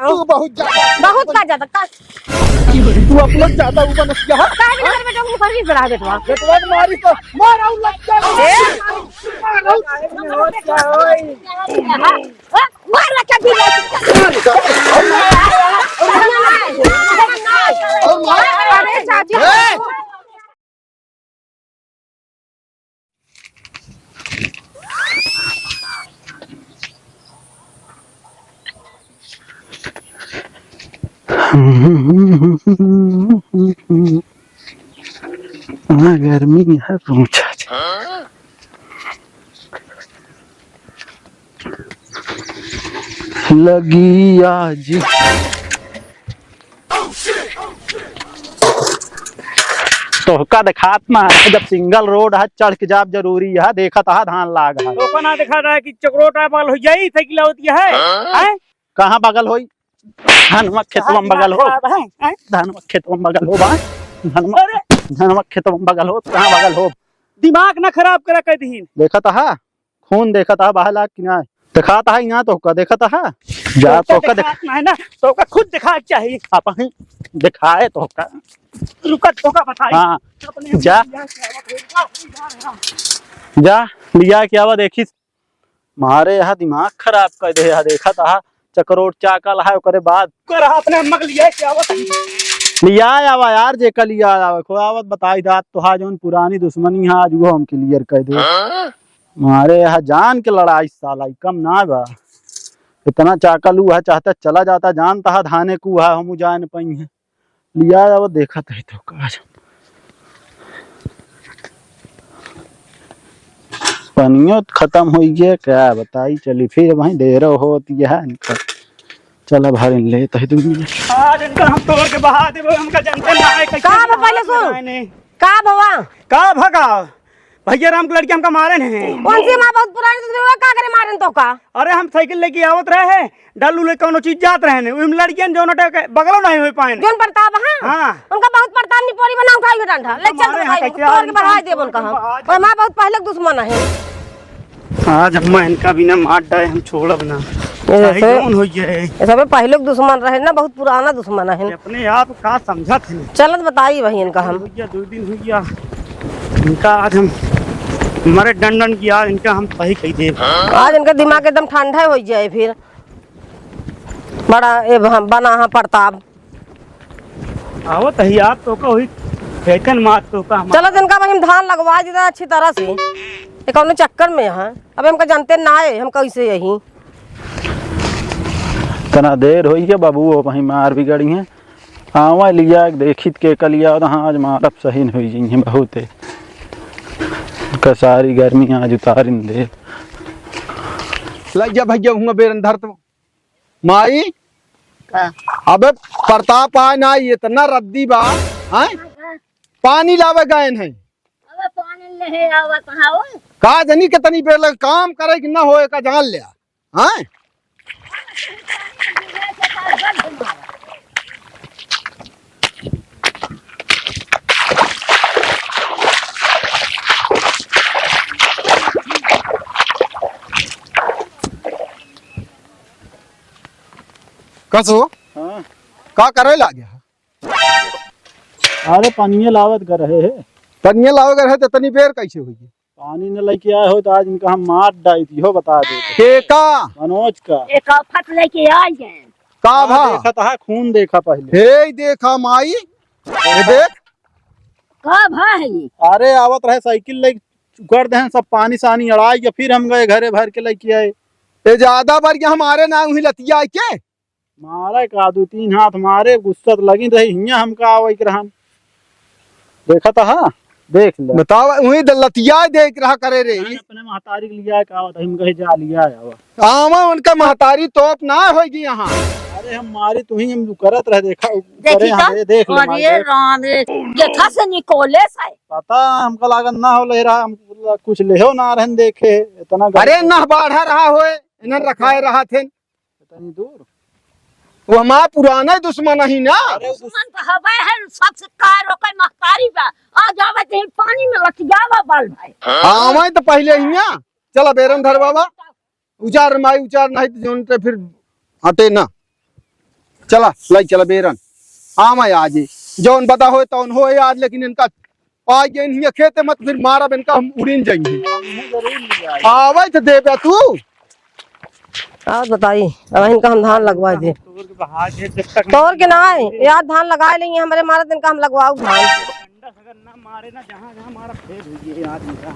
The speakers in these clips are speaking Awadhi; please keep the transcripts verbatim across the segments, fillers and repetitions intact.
तू बहुत ज्यादा। बहुत का ज्यादा? का? तू अपना ज्यादा ऊपर मत जा। काहे बिना घर में टोक मुखर नहीं पड़ा बेटवा? बेटवा के मारी तो मार आऊ लग जा। ए? मार आऊ। मार रखा भी। अरे चाची। हाँ, गर्मी है, पूछा जा। लगी आज। तोहका देखात ना है, जब सिंगल रोड है, चढ़ के जाब जरूरी है, देखत है धान लाग है। तोहका ना देखा रहा है कि चकरोट आ बगल हो जाई, साइकिल आवत है। हाँ? हैं? कहाँ बगल होई? धनवा खेतवा में बगल हो। खराब है, हैं? धनवा खेतवा में बगल हो बा। धनवा, अरे! धनवा खेतवा में बगल हो, कहाँ बगल हो? दिमाग ना खराब करा कह दीन। देखत है? खून देखत ह बहला कि ना? देखात ह ना तोहका, देखत ह? जा तोहका तोहका देख- देखात ना है ना, तोहका खुद देखा के चाहिए। अपनी देखाए तोहका। रुका तोहका बताई। हाँ। अपने जा। जा, लिया के आवा देखी। मारे यहाँ दिमाग खराब कर दे, यहाँ देखत ह। चकरोट चाकल है, ओकरे बाद। कर अपने अम्मा के लिया के आवत है। लिया आवा यार, जे का लिया आवा, खो आवत बताई दात तोहार जौन पुरानी दुश्मनी है, आज वो हम clear कर दे। हाँ? मारे यहाँ जान के लड़ाई साला, ई कम ना बा। इतना चाकल उ है, चाहता चला जाता, जानता है धाने को है, हम जान पाई है। लिया आवा, देखत है तो का। पनियो त खतम होइ गया, का बताई, चली फिर वहीं ढेरो होत यह इनका। चला भर इन ले तही दुनिया। आज इनका हम तोड़ के बहा देबो, हमका जनते ना है कैसे का बा पहले सुन। बनाए ने। का भवा? का भगा? भैया राम के लड़की हमका मारे ने। कौन सी माँ बहुत पुरानी दुश्मनी हुआ, का करे मारन तो का? अरे हम साइकिल लेके आवत रहे, डल्लू ले कौनो चीज जात रहे ने, उन लड़कियन जो नटे के बगलो नहीं हो पाए ने। जोन प्रताप, हाँ? हाँ। उनका बहुत प्रताप निपोरी बना उठाई के डंडा, ले चल हमारे यहाँ बताई, कैसे तोड़ के आज बढ़ाई इनका देब उनका हम। बहा और माँ बहुत पहले के दुश्मन है। आज हम इनका बिना मार डाए हम छोड़ब ना। ये चाहे से, जौन हो जाए। ये सब पहले के दुश्मन रहे ना, बहुत पुराना दुश्मन है। ये अपने आप का समझत है। चलत बताई वही इनका हम। भैया दो दिन हो गया इनका, आज हम मरे डंडन की, आज इनका हम सही कही देब। आज इनका दिमाग एकदम ठंडा हो जाए फिर। बड़ा ए, हम बना है प्रताप। आवत ही आप तो का हुई फेंकन मार तो का हमार। चलो इनका भाई हम धान लगवा देता अच्छी तरह से। ये कौनो चक्कर में है, अब हमका जानते ना है, हम कैसे यही। इतना देर होई के बाबू, वो वहीं मार बिगड़ी हैं। आवा लिया देखित के कलिया, तो हाँ, आज मारब सही नहीं हुई जी, बहुत है। का सारी गर्मी आज उतारिन दे। लग जा भैया, हुआ बेरन धर तो। माई, का? अबे प्रताप आए ना, इतना रद्दी बा, हैं? पानी लावे गए हैं। अबे पानी ले आवा कहाँ हो? का जनी कितनी बेर लग काम करे कि ना होए का जान लिया, हैं? कसो? हाँ। का करे लागे? अरे, पनिये लावत कर रहे हैं। पनिये लावत कर रहे तो तनी बेर कैसे होई? पानी न लेके आए हो तो आज इनका हम मार डाई थी, हो बता दे। के का? मनोज का। एक आफत लेके आई है। का हाँ, भा? देखा था, खून देखा पहले। हे देखा माई, ये देख। का भा है ये? अरे, आवत रहे साइकिल लेके, उकर देहन सब पानी सानी अड़ाई के, फिर हम गए घरे भर के लेके आए। ये ज्यादा बार के हमारे ना उही लतिया के। मारे का दू तीन हाथ मारे, गुस्सा त लगिन रही, हियाँ हमका आवै के रहन। देखत हा, देख ले। बतावा, उही द-, लतिया देख रहा करे रे। नहीं, अपने महतारी के लिया का आवत, हम कहे जा लिया आवा। आवा उनका महतारी तोप ना होगी यहाँ। अरे हम मारी तुही हम करत रहे, देखा, देखी करे का? यहाँ दे-, देख ले, अरे माई, देख। राम रे, देखा से निकोले से। पता हमका लागत ना हो ले रहा, हम कुछ लेहो ना रहन देखे, इतना अरे गलत। ना बाढ़ा रहा होए, इन्हें रखाए रहा थे। इतनी दूर? वो हमार पुराना दुश्मन ही ना। अरे दुश्मन तो हवे है, सबसे कार ओकर महतारी बा। आ जावे ते पानी में लतियावा बाल भाई। हाँ, मैं तो पहले ही ना। चला बेरन धर बाबा। उचार माई उचार, नहीं तो जोन ते फिर हटे ना। चला, लाई चला बेरन। आम है आज ही। जौन बदा होए तौन होए आज, लेकिन इनका पाई गए नहीं खेते मत, फिर मारब इनका हम उड़ीन जाएंगे। आवे तो देबे तू। और बताई, अब इनका हम धान लगवा दे। तोर के ना आए, यार धान लगा लेंगे, हमरे मारत इनका हम लगवाऊ धान। अगर ना मारे ना, जहाँ जहाँ मारा फेर हुई है आदमी का।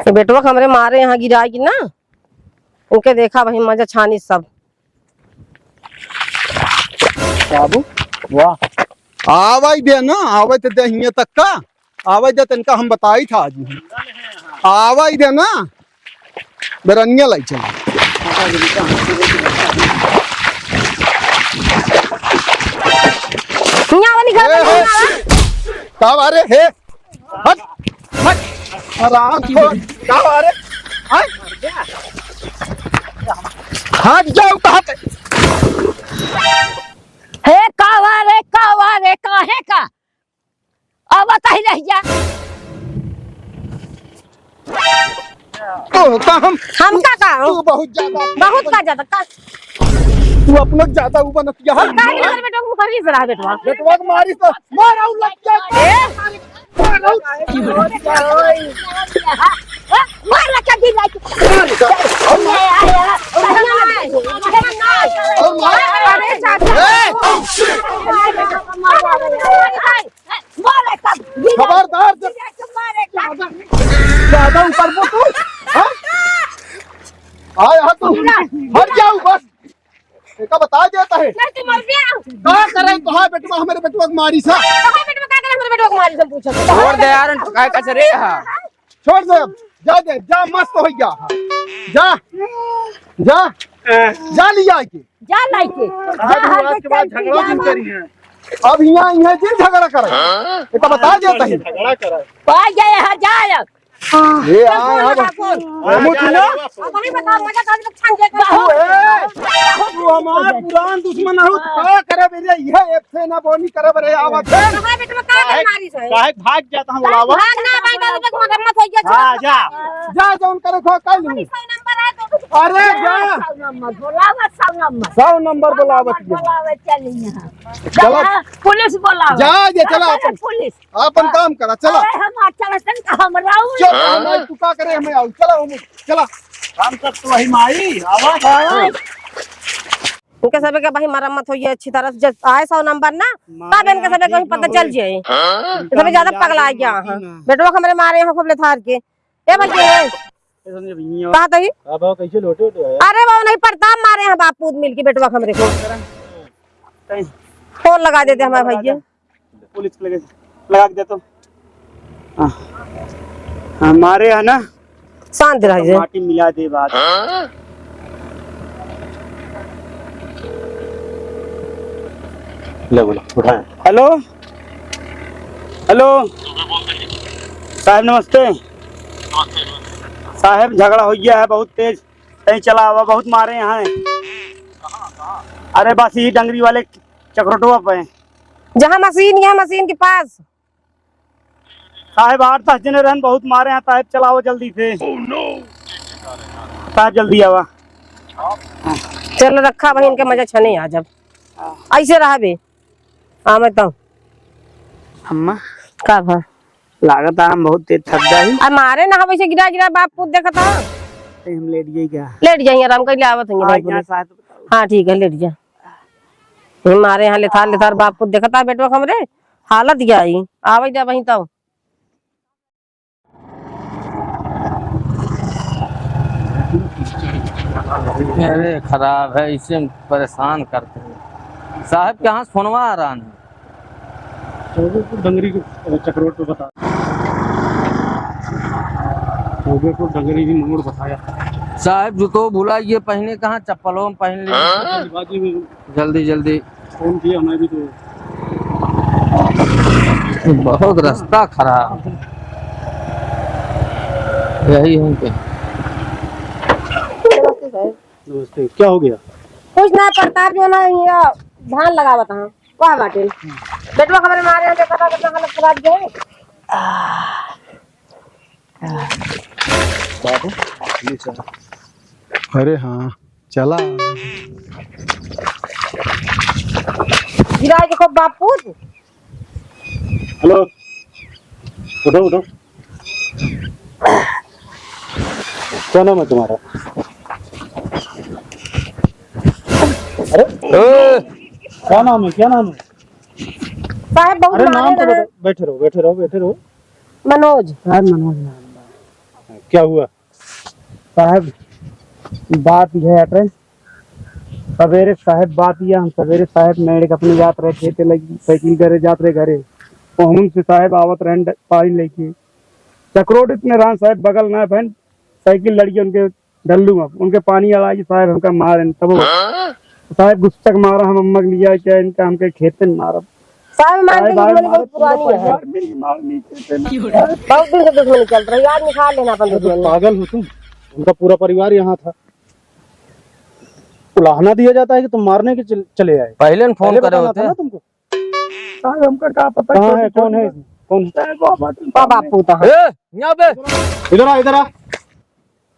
ये बेटवा के हमरे मारे यहाँ गिराई कि ना, उनके देखा वही मजा छानी सब। बाबू, वाह। आवाई दे ना, आवे तो दे हियां तक का, आवे दे तनका हम बताई था आज ही। आवाई दे ना। बेरनिया लाई चल। हियां वाली घर ए, में ए, आवा। का बारे हे? हट, हट। आराम से। का बारे? हाँ? हट जाओ, कहाँ पे? हे, का बारे, का बारे, काहे का? अब बताई रह जा। तो का हम हमका का? तू बहुत ज्यादा बहुत का ज्यादा का? तू अपना ज्यादा ऊ बनत जा। काहे नहीं कर बेटवा, मुखरी से रहा बेटवा। बेटवा के मारी तो मार आऊ लग जा। ए? मार आऊ। मार लग जा, दी लग। और मार। अरे चाचा। ए! मारे तब। खबरदार जब मारे का। ज्यादा, ज्यादा ऊपर को तू, हाँ? आए हाँ तू, हट जाओ बस। एका बता देता है। नहीं, तू मर गया। का करे तो हाँ बेटवा, हमारे बेटवा के मारी सा। तो हाँ बेटवा का करे, हमारे बेटवा के मारी सा पूछो। छोड़ दे यार, काय कचरे हा। छोड़ दे अब, जा दे, जा, मस्त हो गया। जा, जा, जा लिया के। जा लाइके। आज जा, आज के बाद झगड़ा जिन करी है। अब यहाँ, यहाँ जिन झगड़ा करे। हाँ? ये तो बता देता है। झगड़ा करे। आ गए, यहाँ जा अब। ये आए हम। अब वही बता, मजा कर, लोग छान के बहुत। ए, तू हमार पुरान दुश्मन हो, तो का करे बेरे, यह एक से ना बोनी करे बरे, आवत है। हमारे बेटवा का काहे, बीमारी से? काहे भाग जाता हम काहे बुलावा? भाग ना भाई, दादा तक मरम्मत हो गया, हाँ, छोड़। जा। जा, जौन करे खो, कर लूँ। सौ नंबर है, तो अरे, जा। सौ नंबर, बुलावा, सौ नंबर। सौ नंबर बुलावत है। बुलावा, चल यहाँ। चलो। जा, पुलिस बुलावा। जा, ये चला चला, अपन, पुलिस। अपन काम करा, चला। अरे, हम चलतन का हम राउर। चल, हम आई, तू का करे, हमें आऊ। चला, हम, चला। काम कर तो वही माई, आवा। हाँ। इनके सबे के भाई मरम्मत होइए अच्छी तरह से, जब आए सौ नंबर ना, तब इनके सबे के पता चल जाए। हाँ? सबे ज्यादा पगला गया, हाँ। बेटवा हमरे मारे हैं खूब लेथार के। ए भैया, ए संजय भैया। कहाँ तही? अब आओ, कैसे लोटे लोटे है? अरे वो नहीं, प्रताप मारे हैं बाप पूत मिल के बेटवा हमरे को। कहीं। फोन लगा देते हमारे भैया। पुलिस को लगे, लगा के दे तो। हाँ। हाँ, मारे है ना? शांत रह जा। माटी मिला दे बात। ले बोलो, उठाए। हेलो, हेलो, साहब नमस्ते। साहब झगड़ा हो गया है बहुत तेज, कहीं चला आवा, बहुत मारे यहाँ है। अरे बस यही डंगरी वाले चकरोटवा पे। जहाँ मशीन, यहाँ मशीन के पास। साहेब, आठ दस जने रहन, बहुत मारे हैं साहेब, चलाओ जल्दी से। साहेब, जल्दी आवा। चल रखा बहिन के मजा छने आ जब। ऐसे रहबे। हाँ, मैं तो। अम्मा। का भा? लागत है हम बहुत तेज थक गए। अब मारे ना, हम ऐसे गिरा गिरा बाप पूत देखत हा। ए, हम लेट जाई क्या? लेट जाई, आराम कर ले, आवत हैं भाई, यहाँ बोले। साथ बताओ। हाँ, ठीक है, लेट जा। ये मारे यहाँ लेथार लेथार बाप पूत देखत हा, बेटवा हमरे हालत क्या आई? आवे जा वहीं तो। अरे खराब है, इससे हम परेशान करते हैं। साहब के यहाँ सोनवा आ रहा है। चौबे को डंगरी को चकरोट पे बता। चौबे को डंगरी भी मोड़ बताया। साहब जूतो भुला ये पहने कहाँ, चप्पलों में पहन ले। बाजी में जल्दी, जल्दी। फोन किया, मैं भी तो। बहुत रास्ता खराब। यही हम के। नमस्ते सर। नमस्ते, क्या हो गया? कुछ ना, प्रताप जो ना, ये धान लगावत हाँ, वाह बाटे। बेटवा हमरे मारे हैं, देखा था, कितना गलत खराब गए। बाबू, ये सर। अरे हाँ। चला। गिराए देखो बापू। हेलो, उठो, उठो। क्या नाम है तुम्हारा? अरे, ए! क्या नाम है, क्या नाम है? साहब, बहुत अरे, मारे नाम तो रहे। बता-, बैठे रहो, बैठे रहो, बैठे रहो। मनोज। साहब, मनोज नाम है। क्या हुआ? साहब, बात यह है, सवेरे साहब, बात यह, हम सवेरे साहब, मेरे अपने जात रहे खेते लगी, साइकिल करे जात रहे घरे, तो हम से साहब आवत रहे पानी लेके, चकरोट इतने रहन साहब, बगल ना बहन, साइकिल लड़के उनके डल्लू में, उनके पानी अड़ा के साहब हमका मारे, तब वो साहब गुस्सा के मारा हम अम्मा के लिया क्या इनका हमके खेते में मारब। साहब, हमारे साहब, दुश्मनी बहुत पुरानी है। बहुत दिन से दुश्मनी चल रही है, आज निकाल लेना अपन दुश्मनी। पागल हो तुम, उनका पूरा परिवार यहाँ था। उलाहना दिया जाता है कि तुम मारने के चल-, चले आए। पहले न फोन पहले करे बताना होते। था ना तुमको। साहब, हमका का पता कहाँ कौन है, कौन है, कौन है? साहब, वो बात बाबा पूता है। ए, यहाँ पे। इधर आ, इधर आ।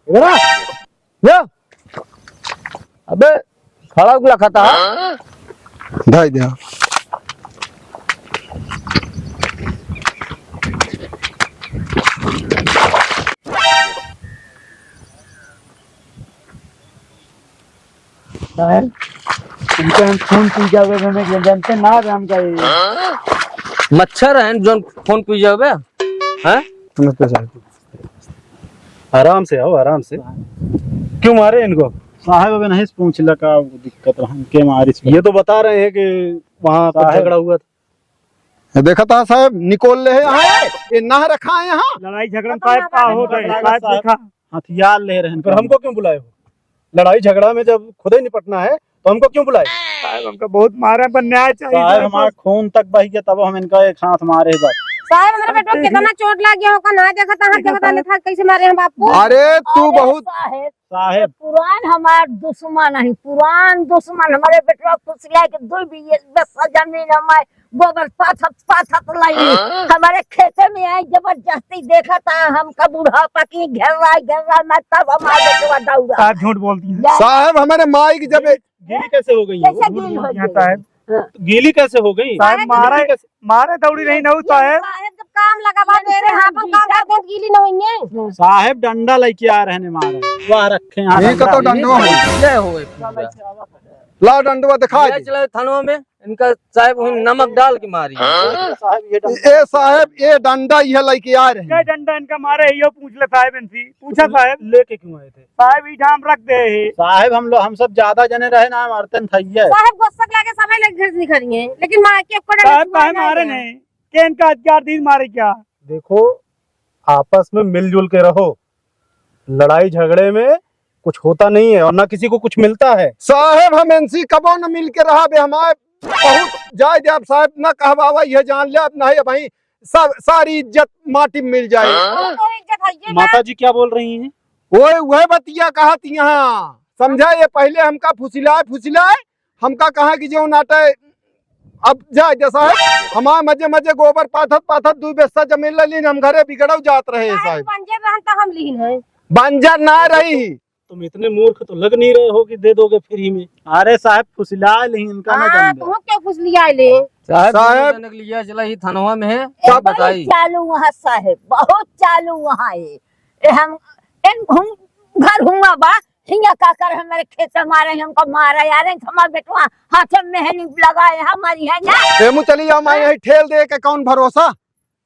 इधर आ। या। अबे, खड़ा उगला खाता है। धाई दे। साहब, इनके हम खून पी जावे, हमें जानते ना, हम का ये। मच्छर है, जोन खून पी जावे, हैं? नमस्ते साहब। आराम से आओ, आराम से। क्यों मारे इनको? साहब, अबे नहीं पूछ लगा, वो दिक्कत रहा, के मारी इसको? ये तो बता रहे हैं कि वहाँ कुछ साहब। झगड़ा हुआ था। ये देखा था साहब, निकोल ले है यहाँ, ये ना रखा है यहाँ। लड़ाई झगड़ा में साहब का होता है, साहब देखा। हथियार ले रहे हैं। पर हमको क्यों बुलाए हो? लड़ाई झगड़ा में जब खुदे निपटना है, तो हमको क्यों बुलाए? साहब, हमका बहुत मारा, पर न्याय चाहिए साहब, साहब। हमारा खून तक बह गया, तब हम इनका एक हाथ मारे बस। साहब, हमारे बेटवा के कितना चोट लाग गया होगा, ना देखा था, हाथ देखा था, कैसे मारे हैं बापू? अरे, तू अरे बहुत साहब, साहब। पुरान हमार दुश्मन है, पुरान दुश्मन। हमारे बेटवा फुसला के दो बीघे बस जमीन हमारे गोबर पाथत पाथत लाई। हाँ? हमारे खेते में आई जबरदस्ती देखा था, हमका बुढ़ापा की घेर रहा, घेर रहा, मैं तब हमारे बेटवा दौड़ा। आप झूठ बोलती हैं। जा। साहब, हमारे माई की जब गीली कैसे हो गई? कैसे गीली हो गई? साहब। हाँ। तो गीली कैसे हो गई? साहब, मारा गीली कैसे? मारे दौड़ी रही ना, वो तो है। साहेब, जब काम लगा बा, मेरे यहाँ पर काम करते हैं, गीली न होइए। साहेब, डंडा लेके आ रहे हैं मारे। वाह, रखे हैं ये का तो डंडा। डंडवा है। ये हो, एक पूरा। ला डंडवा दिखा ये दे। चले थानवा में, इनका साहेब हुई नमक डाल के मारी। साहेब, ये डंडा। ए साहेब, ये डंडा ये लेके आ रहे हैं। क्या डंडा इनका मारे है, यो पूछ ले साहेब इनसे। पूछा साहेब। लेके क्यों आए थे? साहेब, ई ठाम रख दे है। साहेब, हम लोग, हम सब ज्यादा जने रहे ना, मारते न थइये। साहेब, गुस्सा के लागे सबै लोग घर से निकल गए, लेकिन मार के एको डंडा साहेब, छुआ काहे ना मारे गया। नहीं? के इनका अधिकार दीन मारे क्या? देखो, आपस में मिलजुल के रहो, लड़ाई झगड़े में कुछ होता नहीं है और ना किसी को कुछ मिलता है। साहेब, हम इनसे कबो न मिल के रहा बे, हमारे बहुत जाय दे आप साहेब, ना कहवावा, यह जान ले आप, नहीं भाई, सब, सारी इज्जत माटी में मिल जाए। हाँ? तो इज्जत है ये माता ना। जी क्या बोल रही हैं? ओए, वह बतिया कहत यहाँ, समझा? ये पहले हमका फुसिलाए, फुसिलाए, हमका कहा कि जो नाटे, अब जाय दे साहेब, हमार मजे, मजे गोबर पाथत, पाथत दुइ बिस्सा जमीन ले लीन, हम घरे बिगड़व जात रहे हैं साहेब, साहेब। बंजर रहन त हम लीन है। बंजर ना रही। तुम इतने मूर्ख तो लग नहीं रहे हो कि दे दोगे फ्री में। अरे साहेब, फुसिला ली इनका ना हाँ, जान दो। तुम क्यों फुसलिया ले? साहेब, साहेब। दोनों जने के लिए चला ही थानवा में है, सब बताई। चालू वहाँ साहेब, बहुत चालू वहाँ है। ए, हम, इन, हम घर हुआ बा, हियाँ का कर हमारे खेत से मारे, हमको मारा यार, हमारे बेटवा हाथे में मेहनी लगाए, हमारी है ना। ए, मु चली जाओ, मैं यही ठेल दे के कौन भरोसा?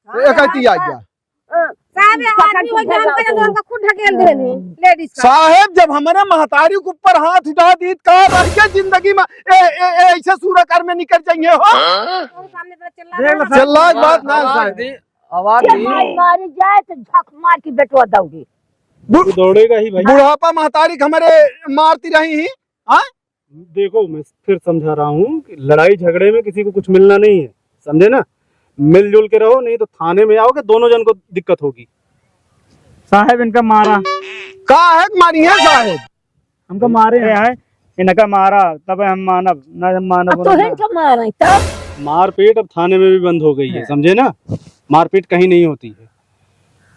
हाँ, एक आती आ गया। हाँ। साहब, ये आदमी वही जान के जो उनका खुद ढकेल देने, लेडीज का। साहेब, जब हमारे महतारी के ऊपर हाथ उठा दी, तो कहाँ रह के जिंदगी में ए, ए, ए, ऐसे सूरा कर में निकल जाइए हो? हाँ? सामने तो चिल्ला देख लो, रहा है। चिल्ला के बात ना आवाज साहेब। दी, आवाज ये दी। मारी, मारी जाए तो झक मार के बेटवा दौड़ी। बु-, वो दौड़ेगा ही भाई। बुढ़ापा महतारी के हमारे मारती रही ही, हाँ? देखो, मैं फिर समझा रहा हूँ कि लड़ाई झगड़े में किसी को कुछ मिलना नहीं है, समझे ना? मिलजुल के रहो, नहीं तो थाने में आओगे, दोनों जन को दिक्कत होगी। साहेब, इनका मारा। का है मारी है साहेब? हमका मारे हैं, इनका मारा, तब हम मानब, ना हम मानब, अब तो ना। इनका मारा, तब? मारपीट अब थाने में भी बंद हो गई है, है। समझे ना? मारपीट कहीं नहीं होती है।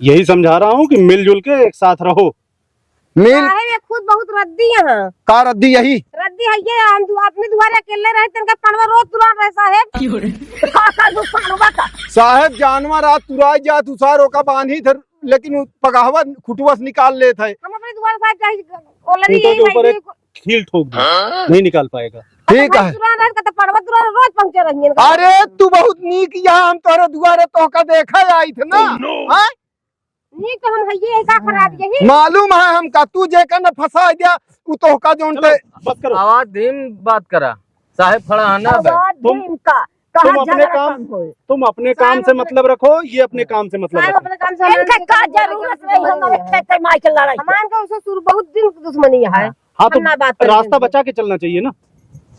यही समझा रहा हूँ कि मिलजुल के एक साथ रहो। मिल। साहेब, ये खुद बहुत रद्दी हैं। का रद्दी यही? रद्दी है ये, हम दु-, अपने दुआरे अकेले रहे, तनका पड़वा रोज तुरा रहे साहेब। का कर दू पड़वा का? साहेब, जानवर आ तुराई जात उसार ओका बांधी धर, लेकिन उ पगहवा खुटवा से निकाल लेत है। हम अपने दुआरे साहेब चाहे already खूंटा के यही ऊपर है, एक ये खील ठोक दो, नहीं निकाल पाएगा। ठीक है। तुरा रहे का तो पड़वा तुरा रोज पंक्चर रही है। अरे, तू बहुत नीक यहाँ, हम तोहरे दुआरे तोहका देखा आई थे ना। हाँ? नीक तो हम हइये, का खराब यही? मालूम है हमका, तू जेकर न फंसा दिया, उ तोहका जोन चलो, ते बस करो। आवाज धीम बात करा, साहेब खड़ा है ना बे। आवाज तुम, धीम का, कहाँ तुम अपने झगड़ा काम, कम होए। तुम अपने काम साहेब से अपने मतलब रखो, ये अपने काम से मतलब साहेब रखो। अपने काम से इनका हमारे का से जरूरत कोई नहीं, दुश्मनी हमारे नहीं है। खेत माई के लड़ाई के। हमारे का उससे शुरू बहुत दिन की दुश्मनी है। हाँ, तो हम ना बात करेंगे रास्ता इनसे। बचा के चलना चाहिए ना,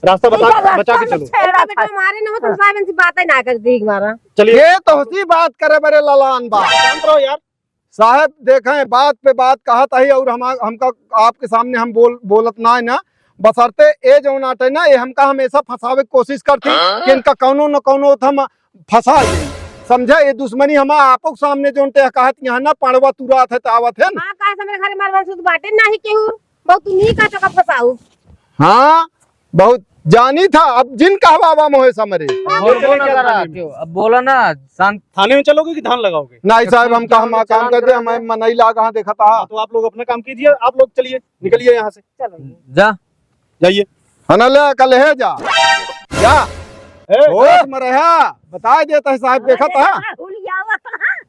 रास्ता बचा, इनका बचा के रास्ता चलो। में छेड़ा बेटा था। हमारे ना हो, तुम साहेब इनसे बातें ना कर दी हमारा। चलिए। ये तो हंसी बात करे बरे ललान बा। शांत रहो यार। साहेब, देखें, बात पे बात कहत ही और हम, हमका आपके सामने हम बोल, बोलत ना है ना, बशर्ते ए जौन आटे ना, ये हमका हमेशा फंसावे के कोशिश करती हाँ? कि इनका कौनो न कौनो तो हम फंसा दें। समझे? ये दुश्मनी हम आपो के सामने जौन ते कहत यहाँ ना, पड़वा तुरात है, तावत है ना। हाँ, काहे से मेरे घरे मारवान सुध बाटे नाही केहू, बहुत तू नहीं का तो का फंसाऊ। हाँ, बहुत जानी था, अब जिन कहवावा मोहे समरे। अब बोलबो ना करा, क्यों? अब बोला ना, शांत। थाने में चलोगे कि धान लगाओगे? नहीं साहेब, हम काम, काम कर दे, हमें मनई लाग, हाँ, देखा था। हाँ, तो आप लोग अपना काम कीजिए, आप लोग चलिए, निकलिए यहाँ से। चलो। जा। जाइए। है ना, ले, कल है जा। जा। ए, होश में रहा, बता देता है साहब, देखा था।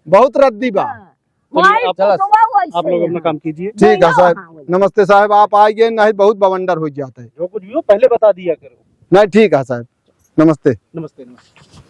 बहुत रद्दी बा। हाँ। चलिए, आप, चला। आप लोग अपना काम कीजिए। ठीक है साहब। हाँ, वही। नमस्ते साहब, आप आइए, नहीं बहुत बवंडर हो जाता है। जो कुछ भी हो, पहले बता दिया करो। नहीं, ठीक है साहब, नमस्ते। नमस्ते, नमस्ते।